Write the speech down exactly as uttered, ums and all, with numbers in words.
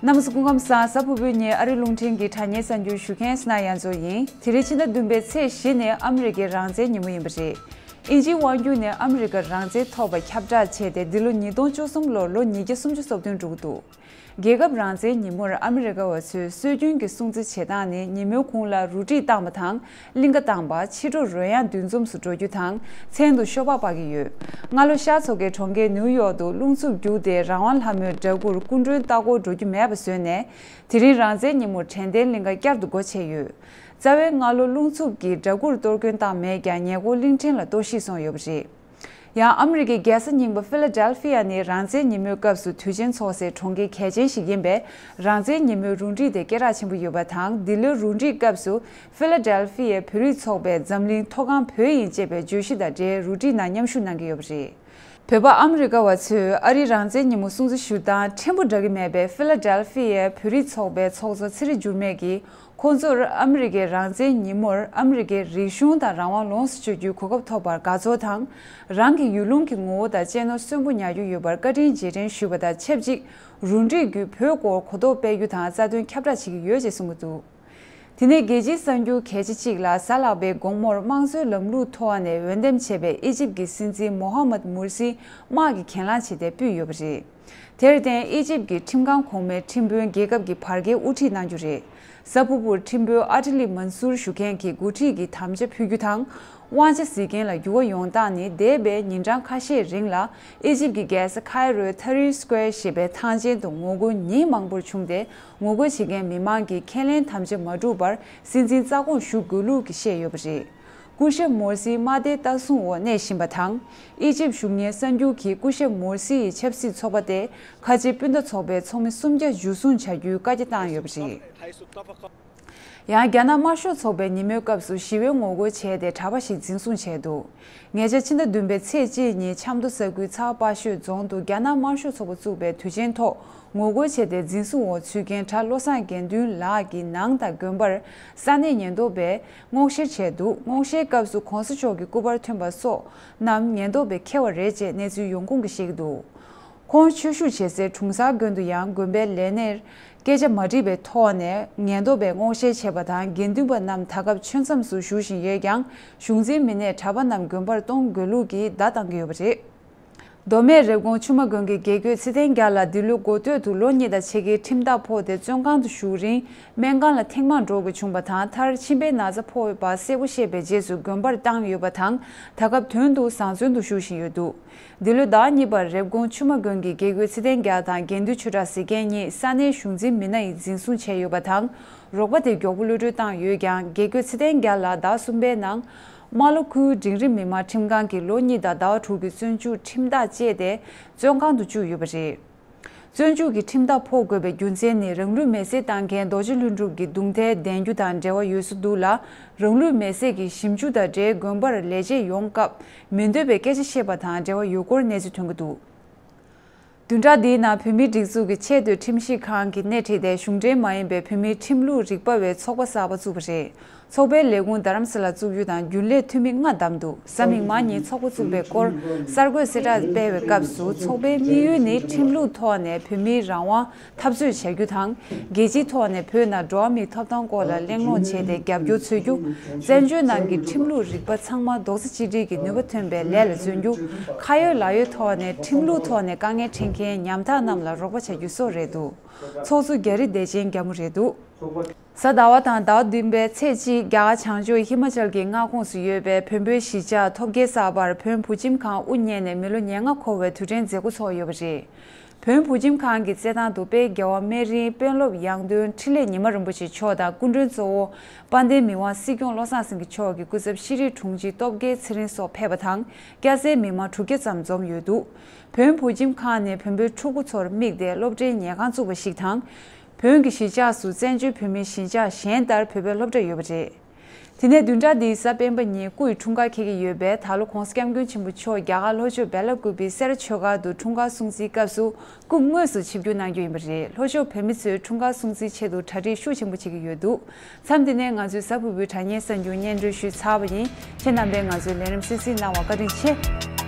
རྣམ་པ་ཚོ་སྐུ་ཁམས་བཟང་། གཟའ་ཕུར་བུའི་ཉིན་ཨ་རིའི་རླུང་འཕྲིན་གྱི་དྲ་བརྙན་གསར་འགྱུར་ཞུ་མཁན་སྣ་ཡ་མཚོ་ཡིན། དེ་རིང་ཕྱི་ཟླ་བདུན་པའི་ཚེས་བཞི་ནི་ཨ་མི་རི་ཀའི་རང་བཙན་ཉིན་མོ་ཡིན་པ་རེད། དབྱིན་ཇིའི་དབང་སྒྱུར་ནས་ཨ་མི་རི་ཀར་རང་བཙན་ཐོབ་པ་ཁྱབ་བསྒྲགས་བྱས་ཏེ། འདི་ལོ་ཉིས་སྟོང་བཅུ་གསུམ་ལོར་ལོ་ཉིས་བརྒྱ་སུམ་ཅུ་སོ་བདུན་འགྲོ་གི་འདུག་རྒྱལ་ཁབ་རང་བཙན་ཉིན་མོར་ཨ་མི་རི་ཀ་བ་ཚོས་སྲོལ་རྒྱུན་གྱི་སྲུང་བརྩི་བྱེད་སྟངས་ནི། ཉིན་མོའི་གུང་ལ་རུ་སྒྲིག་བཏང་བ་དང་། གླིང་ག་བཏང་པ། ཕྱི་དྲོ་རོལ་དབྱངས་འདུ་འཛོམས་སུ་འགྲོ་རྒྱུ་དང་། མཚན་དུ་ཤོ་སྦག་སྤར་གྱི་ཡོད། སྔ་ལོ་ཤར་མཚོ་ཁའི་གྲོང་ཁྱེར་ནིའུ་ཡོག་ཏུ་རླུང་འཚུབ་རྒྱུགས་ཏེ། རང་དབང་ལྷ་མོའི་སྦྲ་གུར་སྐུ་མགྲོན་ལྟ་སྐོར་འགྲོ་རྒྱུ་མེད་པ་བཟོས་ནས། དེ་རིང་རང་བཙན་ཉིན་མོར་དྲན་རྟེན་གླིང་ག་བསྐྱར་དུ་སྒོ་ཕྱེ་ཡོད། རྩ་བའི་སྔ་ལོ་རླུང་འཚུབ་ཀྱིས་སྦྲ་གུར་གཏོར་སྐྱོན་བཏང་མེད་ཀྱང་། ཉེ་འཁོར་གླིང་ཕྲན་ལ་གཏོར་བཤིག་སོང་ཡོད་པ་རེད། ཡང་ཨ་མི་རི་ཀའི་རྒྱལ་ས་རྙིང་པ་ཕི་ལ་ཌེལ་ཕི་ཡ་ནི་རང་བཙན་ཉིན་མོའི་སྐབས་སུ་དུས་ཆེན་འཚོགས་སའི་གྲོང་ཁྱེར་གལ་ཆེན་ཞིག་ཡིན་པས། རང་བཙན་ཉིན་མོའི་རུ་སྒྲིག་དེ་སྐད་གྲགས་ཆེན་པོ་ཡོད་པ་དང་། འདི་ལོའི་རུ་སྒྲིག་སྐབས་སུ་ཕི་ལ་ཌེལ་ཕི་ཡའི་བོད་རིགས་ཚོགས་པས་འཛམ་གླིང་མཐོ་སྒང་བོད་ཡིན་ཅེས་པའི་བརྗོད་གཞི་དང་འབྲེལ་རུ་སྒྲིག་ནང་མཉམ་ཞུགས་གནང་གི་ཡོད་པ་རེད། བོད་པ་ཨ་མི་རི་ཀ་བ་ཚོས་ཨ་རིའི་རང་བཙན་ཉིན་མོ་སྲུང་བརྩི་ཞུ་སྟངས་ཕྲན་བུ་འདྲ་གི་མེད་པས། ཕི་ལ་ཌེལ་ཕི་ཡའི་བོད་རིགས་ཚོགས་པའི་ཚོགས་གཙོ་ཚེ་རིང་འགྱུར་མེད་ཀྱིས། ཁོང་ཚོར་ཨ་མི་རི་ཀའི་རང་བཙན་ཉིན་མོར་ཨ་མི་རི་ཀའི་རིག་གཞུང་དང་རང་དབང་ལོངས་སུ་སྤྱོད་རྒྱུའི་གོ་སྐབས་ཐོབ་པར་དགའ་ཚོར་དང་། རང་གི་ཡུལ་ལུང་གི་ངོ་བོ་དང་གཅེས་ནོར་གསོན་པོ་ཉར་རྒྱུ་ཡོད་པར་བཀའ་དྲིན་རྗེས་དྲན་ཞུས་པ་དང་ཆབས་ཅིག་རུ་སྒྲིག་བརྒྱུད་བོད་སྐོར་གོ་རྟོགས་སྤེལ་རྒྱུ་དང་རྩ་དོན་ཁྱབ་བསྒྲགས་བྱེད་ཀྱི་ཡོད་ཅེས་གསུངས་ཀྱི་འདུག་དེ་ནས་རྒྱལ་སྤྱིའི་གསར་འགྱུར་གལ་ཆེ་གཅིག་ལ། གཟའ་ལྷག་པའི་དགོང་མོར་དམངས་གཙོའི་ལམ་ལུགས་ཐོག་ནས་འོས་འདེམས་བྱས་པའི་ཨི་ཇིབ་ཀྱི་སྲིད་འཛིན་མོ་ཧ་མད་མུར་སིའི་དམག་གིས་གྱེན་ལངས་བྱས་ཏེ་ཕུད་ཡོད་པ་རེད། དེར་བརྟེན་ཨི་ཇིབ་ཀྱི་ཁྲིམས་ཁང་གོང་མའི་ཁྲིམས་དཔོན་རྒྱལ་ཁབ་ཀྱི་བར་བརྒལ་དབུ་ཁྲིད་གནང་རྒྱུ་རེད། གཟའ་ཕུར་བུར་ཁྲིམས་དཔོན་ཨ་ཏི་ལི་མན་སུར་ཞུ་མཁན་གྱིས་འགོ་ཁྲིད་ཀྱི་དམ་བཅའ་ཕུལ་རྒྱུ་དང་། དབང་ཆ་གཟིགས་མཁན་ལ་འགྱུར་བ་ཡོང་སྟངས་ནི། འདས་པའི་ཉིན་གྲངས་ཁ་ཤས་རིང་ལ་ཨི་ཇིབ་ཀྱི་རྒྱལ་ས་ཁའི་རོའི་ཐ་རིར་སྐོེར་ཞེས་པའི་ཐང་ཆེན་དུ་ངོ་རྒོལ་ཉིན་མང་པོར་བྱུང་སྟེ། ངོ་རྒོལ་བྱེད་མཁན་མི་མང་གིས་ཁས་ལེན་དམ་བཅའ་མ་བསྒྲུབས་པར་སྲིད་འཛིན་རྩ་དགོངས་ཞུ་དགོས་ལུགས་ཀྱི་བཤད་ཡོད་པ་རེད། སྐུ་ཞབས་མོར་སི་དམག་སྡེའི་ལྟ་སྲུང་འོག་གནས་བཞིན་པ་དང་། ཨི་ཇིབ་གཞུང་གཉེར་གསར་འགྱུར་གྱིས་སྐུ་ཞབས་མོར་སི་ཡི་ཆབ་སྲིད་ཚོགས་པ་སྟེ། ཁ་ཆེ་སྤུན་ཟླ་ཚོགས་པའི་ཚོགས་མི་སུམ་བརྒྱ་འཇུ་བཟུང་བྱ་རྒྱུའི་བཀའ་རྒྱ་བཏང་ཡོད་པ་རེད། ཡང་རྒྱ་ནག་དམར་ཤོག་ཚོགས་པས་ཉིན་མོའི་སྐབས་སུ་ཞི་བའི་ངོ་རྒོལ་བྱས་ཏེ། གྲྭ་པ་ཞིག་འཛིན་བཟུང་བྱས་འདུག་ཉེ་ཆར་ཕྱི་ཟླ་བདུན་པའི་ཚེས་གཅིག་ཉིན་ཆབ་མདོ་ས་ཁུལ་ཚ་བ་དཔའ་ཤོད་རྫོང་དུ་རྒྱ་ནག་དམར་ཤོག་ཚོགས་པ་བཙུགས་པའི་དུས་ཆེན་ཐོག་ངོ་རྒོལ་བྱས་ཏེ། འཛིན་བཟུང་འོག་ཚུད་མཁན་གྲྭ་བློ་བཟང་དགེ་འདུན་ལགས་ཀྱི་ནང་དང་དགོན་པར་ས་གནས་ཉེན་རྟོག་པས་སྔོག་བཤེར་བྱས་འདུག་སྔོག་བཤེར་སྐབས་སུ་༸གོང་ས་མཆོག་གི་སྐུ་པར་ཐོན་པ་སོགས་རྣམས་ཉེན་རྟོག་པས་ཁྱེར་བ་རེད་ཅེས་གནས་ཚུལ་ཡོང་ཁུངས་ཀྱིས་བཤད་ཀྱི་འདུག་ཁོང་ཆོས་ཞུགས་བྱེད་སའི་དྲུང་འཚར་དགོན་དུ་ཡང་དགོན་པའི་ལས་སྣེར་སྐད་ཆ་མ་དྲིས་པའི་ཐོག་ནས་ཉེན་རྟོག་པས་སྔོག་བཤེར་བྱས་པ་དང་། དགེ་འདུན་པ་རྣམས་ད་སྐབས་ཆོས་མཚམས་སུ་བཞུགས་བཞིན་ཡོད་ཀྱང་། གཞུང་འཛིན་མི་སྣས་གྲྭ་པ་རྣམས་དགོན་པར་གཏོང་དགོས་ལུགས་ཀྱི་བརྡ་བཏང་གི་ཡོད་པ་རེད། མདོ་སྨད་རེབ་གོང་ཆུ་མ་དགོན་གྱི་དགེ་བསྐོས་ཚེ་བརྟན་རྒྱལ་ལགས་འདི་ལོའི་འགོ་སྟོད་དུ་ལོ་གཉིས་དང་ཕྱེད་ཀའི་ཁྲིམས་ཐག་ཕོག་སྟེ་བཙོན་ཁང་དུ་བཞུགས་རིང་སྨན་ཁང་ལ་ཐེངས་མང་འགྲོ་དགོས་བྱུང་བ་དང་། མཐར་མཆིན་པའི་ན་ཚ་ཕོག་པ་གསལ་པོ་ཤེས་པའི་རྗེས་སུ་དགོན་པར་བཏང་ཡོད་པ་དང་། ད་སྐབས་དོན་དུ་བཟང་བཙོན་དུ་བཞུགས་བཞིན་ཡོད་འདུག་འདི་ལོའི་ཟླ་བ་གཉིས་པར་རེབ་གོང་ཆུ་མ་དགོན་གྱི་དགེ་བསྐོས་ཚེ་བརྟན་རྒྱལ་དང་དགེ་འདུན་ཆོས་གྲགས་ཟེར་མཁན་གཉིས་ས་གནས་གཞུང་འཛིན་མི་སྣ་ཡིས་འཛིན་བཟུང་བྱས་ཡོད་པ་དང་། རོགས་པ་དེས་མགྱོགས་པོ་གློད་གྲོལ་བཏང་ཡོད་ཀྱང་། དགེ་བསྐོས་ཚེ་བརྟན་རྒྱལ་ལ་ཟླ་གསུམ་པའི་ནང་། རྨ་ལྷོ་ཁུལ་འབྲིང་རིམ་མི་དམངས་ཁྲིམས་ཁང་གིས་ལོ་གཉིས་དང་ཟླ་བ་དྲུག་གི་བཙོན་འཇུག་ཁྲིམས་ཐག་བཅད་དེ་བཙོན་ཁང་དུ་བཅུག་ཡོད་པ་རེད། བཙོན་འཇུག་གི་ཁྲིམས་ཐག་ཕོག་དགོས་པའི་རྒྱུ་མཚན་ནི། རང་ལུས་མེར་སྲེག་བཏང་མཁན་རྡོ་རྗེ་ལྷུན་གྲུབ་ཀྱི་གདུང་ཐལ་ལྡན་རྒྱུ་དང་འབྲེལ་བ་ཡོད་སྲོལ་འདུག་ལ། རང་ལུས་མེར་སྲེག་གི་ཞིབ་འཇུག་དང་འབྲེལ་དགོན་པར་ལས་བྱེད་ཡོང་སྐབས་མི་འདོད་པའི་སྐད་ཆ་བཤད་པ་དང་འབྲེལ་བ་ཡོད་སྐོར་གནས་ཚུལ་ཐོན་གྱི་འདུག་བདུན་ཕྲག་འདིའི་ནང་བོད་མིའི་སྒྲིག་འཛུགས་ཀྱི་ཆེས་མཐོའི་ཁྲིམས་ཞིབ་ཁང་གིས་སྣེ་ཁྲིད་དེ་གཞུང་འབྲེལ་མ་ཡིན་པའི་བོད་མིའི་ཁྲིམས་ལུགས་རིག་པ་བའི་ཚོགས་པ་གསར་པ་བཙུགས་པ་རེད། ཚོགས་པའི་ལས་ཁུངས་རྡ་རམ་ས་ལར་བཙུགས་རྒྱུ་དང་རྒྱུན་ལས་འཐུས་མི་ལྔ་བདམས་འདུག་གཟའ་མིག་དམར་ཉིན་ཚོགས་པ་བཙུགས་པའི་སྐོར་གསར་འགོད་གསལ་བསྒྲགས་སྤེལ་བའི་སྐབས་སུ། ཚོགས་པའི་དམིགས་ཡུལ་ནི་ཁྲིམས་ལུགས་ཐོག་ནས་བོད་མིའི་རང་དབང་འཐབ་རྩོད་བྱ་རྒྱུ་དང་། རྒྱལ་སྤྱིའི་ཐོག་ནས་བོད་ནང་འགྲོ་བ་མིའི་ཐོབ་ཐང་སྐོར་ལ་གླེང་སློང་བྱས་ཏེ་རྒྱབ་སྐྱོར་འཚོལ་རྒྱུ། བཙན་བྱོལ་ནང་གི་ཁྲིམས་ལུགས་རིག་པ་ཚང་མ་རྡོག་རྩ་གཅིག་སྒྲིལ་གྱིས་ནུས་པ་ཐོན་པའི་ལས་ལ་བརྩོན་རྒྱུ། ཁ་ཡོད་ལག་ཡོད་ཐོག་ནས་ཁྲིམས་ལུགས་ཐོག་ནས་དཀའ་ངལ་འཕྲད་མཁན་ཉམ་ཐག་རྣམས་ལ་རོགས་པ་བྱ་རྒྱུ་སོགས་རེད་འདུག་ཚོགས་གཙོ་རྒྱ་རི་བདེ་ཆེན་རྒྱ་མོ་རེད་འདུག་གཟའ་ཟླ་བ་དང་ཟླ་བ་བདུན་པའི་ཚེས་གཅིག་རྒྱ་གར་བྱང་ཕྱོགས་ཧི་མ་ཅལ་གྱི་མངའ་ཁོངས་སུ་ཡོད་པའི་བོན་པོའི་གཞིས་ཆགས་ཐོབ་རྒྱལ་གསར་པར་བོན་བུ་ཁྱིམ་ཁང་དབུ་བརྙེས་ནས་མི་ལོ་ཉེར་ལྔ་འཁོར་བའི་དུས་དྲན་མཛད་སྒོ་ཚོགས་ཡོད་པ་རེད། བོན་བུ་ཁྱིམ་ཁང་གི་རྩེད་ཐང་དུ་དཔལ་རྒྱལ་བ་སྨན་རིའི་དཔོན་སློབ་ཡང་སྟོན་འཕྲིན་ལས་ཉི་མ་རིན་པོ་ཆེ་མཆོག་དང་སྐུ་མགྲོན་གཙོ་བོ་དཔལ་ལྡན་མི་དབང་སྲིད་སྐྱོང་བློ་བཟང་སེང་གེ་མཆོག་གི་སྐུ་ཚབ་ཤེས་རིག་དྲུང་ཆེ་སྟོབས་རྒྱལ་ཚེ་རིང་སོགས་ཕེབས་པ་དང་། སྐྱ་སེར་མི་མང་དྲུག་བརྒྱ་ཙམ་འཛོམས་ཡོད་འདུག་བོན་བུ་ཁྱིམ་ཁང་ནི་བོན་པོའི་ཕྲུ་གུ་ཚོར་དམིགས་ཏེ་སློབ་གྲྭའི་ཉལ་ཁང་བཙུགས་པ་ཞིག་དང་། བོན་གྱི་གཞིས་ཆགས་སུ་བཙན་བྱོལ་བོད་མིའི་གཞིས་ཆགས་གཞན་ལྟར་བོད་པའི་སློབ་གྲྭ་ཡོད་པ་རེད། དེ་ནས་བདུན་ཕྲག་འདིའི་གཟའ་སྤེན་པ་ཉིན་སྐུ་ཡི་འཁྲུངས་སྐར་འཁེལ་གྱི་ཡོད་པས། ད་ལོ་༸གོང་ས་༸སྐྱབས་མགོན་ཆེན་པོ་མཆོག་རྒྱ་གར་ལྷོ་ཕྱོགས་བེ་ལ་ཀུ་པི་སེ་ར་ཆོས་སྒར་དུ་འཁྲུངས་སྐར་སྲུང་བརྩིའི་སྐབས་སུ་སྐུ་དངོས་སུ་ཆིབས་བསྒྱུར་གནང་རྒྱུ་ཡིན་པ་རེད། ལྷོ་ཕྱོགས་བོད་མི་ཚོས་འཁྲུངས་སྐར་སྲུང་བརྩིའི་ཆེད་དུ་གྲ་སྒྲིག་ཤུགས་ཆེན་པོ་བྱེད་ཀྱི་ཡོད་འདུག་མཚམས་འདི་ནས་ང་ཚོའི་གཟའ་ཕུར་བུའི་དྲ་བརྙན་གསར་འགྱུར་སྙན་སྒྲོན་ཞུས་ཚར་བ་ཡིན། ཁྱེད་རྣམ་པས་ང་ཚོའི་ལས་རིམ་གསན་གཟིགས་གནང་བར་བཀའ་དྲིན་ཆེ།